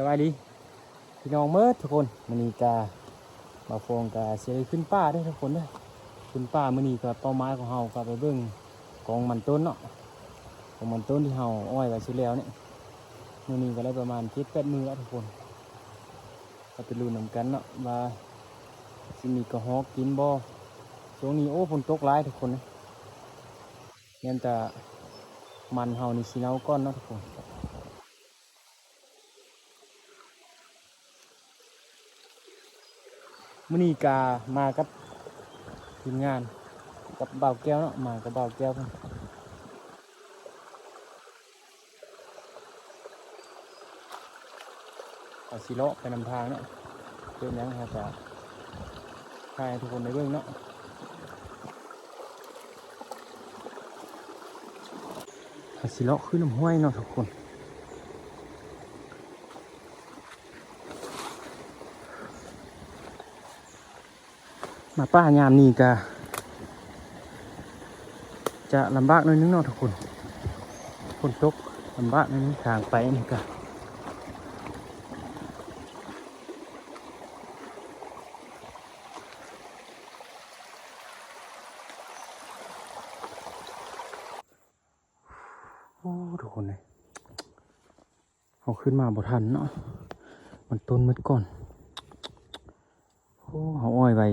ສະບາຍດີພີ່ນ້ອງເໝິດທຸກຄົນ, ມື້ນີ້ກະບ່າວຟອງກະຊິໄດ້ຂຶ້ນປ່າເດີທຸກຄົນເດີ. ຂຶ້ນປ່າມື້ນີ້ກະເປົ້າໝາຍຂອງເຮົາກະໄປເບິ່ງກອງມັນຕົ້ນເນາະ, ກອງມັນຕົ້ນທີ່ເຮົາອ້ອຍໄວ້ຊຸດແລ້ວນີ້. ມື້ນີ້ກະໄດ້ປະມານເຈັດແປດມື້ແລ້ວທຸກຄົນ, ກະໄປລຸ້ນນຳກັນເນາະວ່າຊິມີກະຮອກກິນບໍ່. ຊ່ວງນີ້ ໂອ້ ຝົນຕົກຫຼາຍທຸກຄົນ, ຢ້ານແຕ່ມັນເຮົານີ້ຊິເນົ່າກ່ອນເນາະທຸກຄົນ. ມື້ນີ້ກະມາກັບທີມງານ ກັບບ່າວແກ້ວເນາະ, ມາກັບບ່າວແກ້ວເພິ່ນ. ເຮົາຊິເລາະໄປນຳທາງເນາະ, ເປັນຫຍັງເຮົາກະຖ່າຍໃຫ້ທຸກຄົນໄດ້ເບິ່ງເນາະ. ເຮົາຊິເລາະຂຶ້ນນຳຫ້ວຍເນາະທຸກຄົນ. ມາປ່າຍາມນີ້ກະຈະລຳບາກໜ້ອຍໜຶ່ງເນາະທຸກຄົນ, ຝົນຕົກລຳບາກໜ້ອຍໜຶ່ງ, ທາງໄປນີ້ກະ ໂອ້ ທຸກຄົນເອີຍ ເຮົາຂຶ້ນມາບໍ່ທັນເນາະ, ມັນຕົ້ນໝົດກ່ອນ. ໂອ້ ເຮົາອ້ອຍໄວ້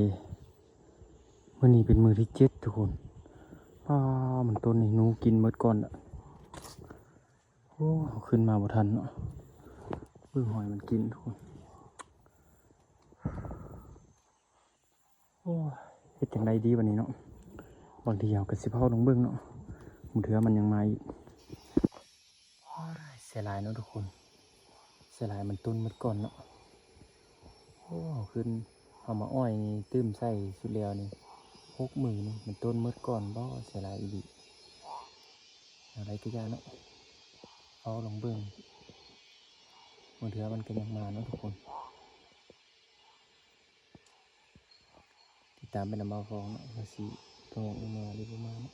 ມື້ນີ້ເປັນມື້ທີເຈັດທຸກຄົນ. ປ້າ ມັນຕົ້ນນີ້ໜູກິນໝົດກ່ອນລະ. ໂອ້ ເຮົາຂຶ້ນມາບໍ່ທັນເນາະ, ເບິ່ງຫອຍມັນກິນທຸກຄົນ. ໂອ້ຍ ເຮັດຈັ່ງໃດດີບັດນີ້ເນາະ, ບາງທີເຮົາກະຊິເຝົ້າລົງເບິ່ງເນາະ, ບາງເທື່ອມັນຍັງມາອີກ. ໂອ້ຍ ເສຍຫຼາຍເນາະທຸກຄົນ, ເສຍຫຼາຍ ມັນຕົ້ນໝົດກ່ອນເນາະ. ໂອ້ ເຮົາຂຶ້ນ ເຮົາມາອ້ອຍນີ້ ຕື່ມໃສ່ຊຸດແລ້ວນີ້ ຫົກມື້ນີ້ ມັນຕົ້ນໝົດກ່ອນບໍ? ເສຍຫຼາຍອີ່ຫຼີ. ແນວໃດກະຢ່າເນາະ, ເຝົ້າລົງເບິ່ງ, ບາງເທື່ອມັນກະຍັງມາເນາະທຸກຄົນ. ຕິດຕາມໄປນຳບ່າວຟອງເນາະ ວ່າຊິໂຕອອກມາຫຼືບໍ່ມາເນາະ.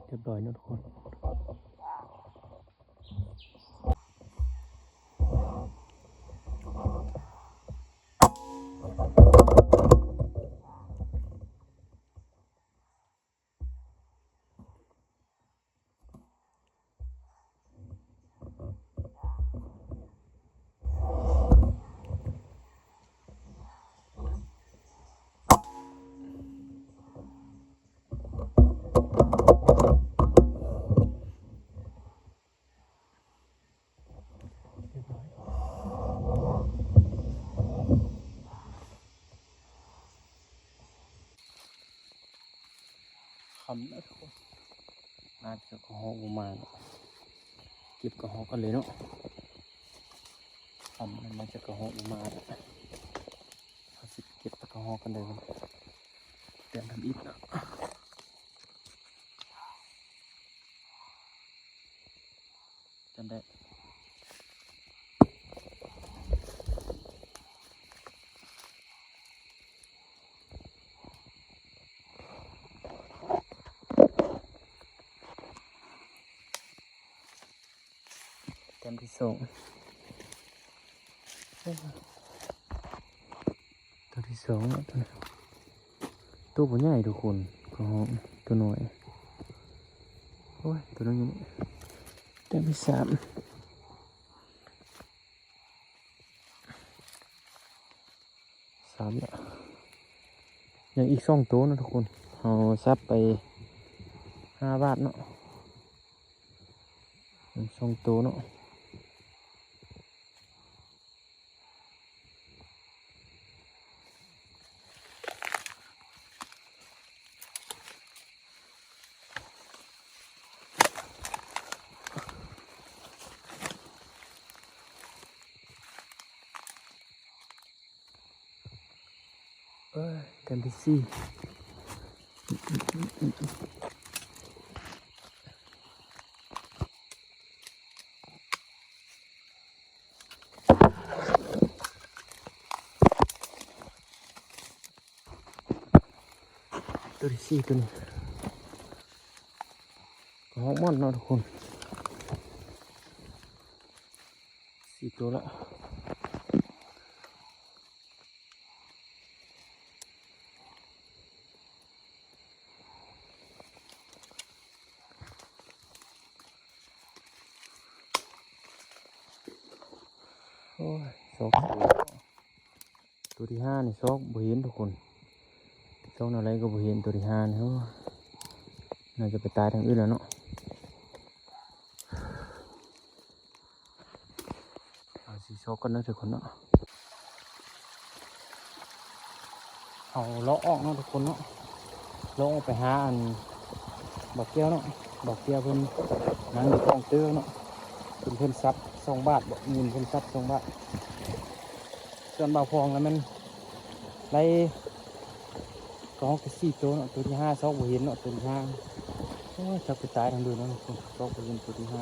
ຮຽບຮ້ອຍເນາະທຸກຄົນ. ຄ່ຳແລ້ວທຸກຄົນ ມາແຕ່ກະຮອກບໍ່ມາເນາະ ເກັບກະຮອກກັນເລີຍເນາະ. ຄ່ຳແລ້ວ ມາແຕ່ກະຮອກບໍ່ມາ ເຮົາຊິເກັບແຕ່ກະຮອກກັນເລີຍ ແຕ່ງທຳອິດເນາະ. ຈຳໄດ້ ແຕ້ມທີສອງ ໂຕທີສອງເນາະ ໂຕນີ້ ໂຕບໍ່ໃຫຍ່ທຸກຄົນ ກະຮອກໂຕນ້ອຍ ໂອ້ຍ ໂຕນ້ອຍຢູ່ນີ້. ແຕ້ມທີສາມ ສາມແລ້ວ ຍັງອີກສອງໂຕເນາະທຸກຄົນ ເຮົາສັບໄປຫ້າບາດເນາະ ຍັງສອງໂຕເນາະ. ເອີ ແຕ້ມທີສີ່ ໂຕທີສີ່ ໂຕນີ້ ກະຮອກມ່ອນເນາະທຸກຄົນ ສີ່ໂຕລະ. ໂອ້ຍ ຊອກ ໂຕທີຫ້ານີ້ຊອກບໍ່ເຫັນທຸກຄົນ ຊອກແນວໃດກະບໍ່ເຫັນ ໂຕທີຫ້ານີ້ ໂອ້ຍ ໜ້າຈະໄປຕາຍທາງອື່ນແລ້ວເນາະ. ເອົາຊິຊອກກ່ອນເນາະທຸກຄົນເນາະ ເຮົາເລາະອອກເນາະທຸກຄົນເນາະ ເລາະອອກໄປຫາອັນ ບ່າວແກ້ວເນາະ ບ່າວແກ້ວເພິ່ນນັ່ງຢູ່ກ້ອງເຕີເນາະ ເພິ່ນ ເພິ່ນສັບສອງບາດ ບໍ່ ເງິນເພິ່ນສັບສອງບາດ. ສ່ວນບ່າວພອງລະແມ່ນໄດ້ກະຮອກແຕ່ສີ່ໂຕເນາະ ໂຕທີຫ້າຊອກບໍ່ເຫັນເນາະ ໂຕທີຫ້າ ໂອ້ຍ ຈັກໄປຕາຍທາງໃດເນາະ ຊອກບໍ່ເຫັນໂຕທີຫ້າ.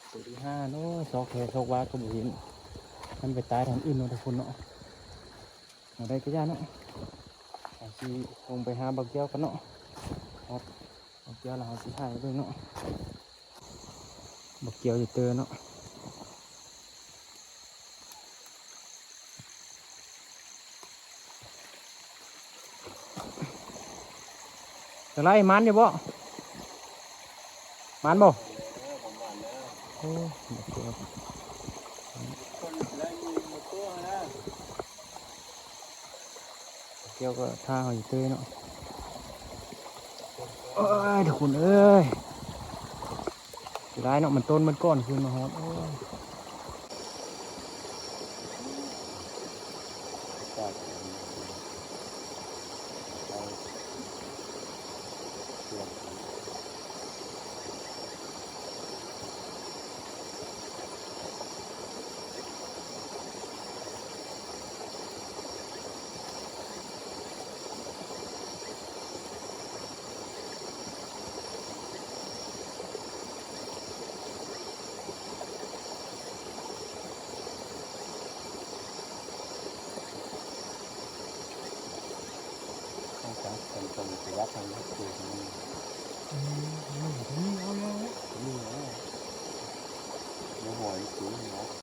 ໂຕທີຫ້າເນາະ ຊອກແທ້ຊອກວ່າກະບໍ່ເຫັນ ມັນໄປຕາຍທາງອື່ນເນາະທຸກຄົນເນາະ. ເອົາໄດ້ກະຢ່າເນາະ ເຮົາຊິລົງໄປຫາບັກແກ້ວກັນເນາະ ຮອດບັກແກ້ວລະເຮົາຊິຖ່າຍໃຫ້ເບິ່ງເນາະ ບັກແກ້ວຢູ່ເຕີເນາະ. ຈັ່ງໃດ ໝານຢູ່ບໍ່? ໝານບໍ່? ໂອ້ ແກ້ວກະຖ້າເຮົາຢູ່ເຕີເນາະ. ໂອ້ຍ ທຸກຄົນເອີຍ ເສຍດາຍເນາະ ມັນຕົ້ນມັນກ່ອນຄືນມາຮອດ ໂອ້ຍ. ເພິ່ນກໍໄປລັກເພິ່ນເປີດນີ້ ອືມ ມັນກໍມີເອົາແລ້ວ ມີແລ້ວ ບໍ່ຮອດອີກເນາະ.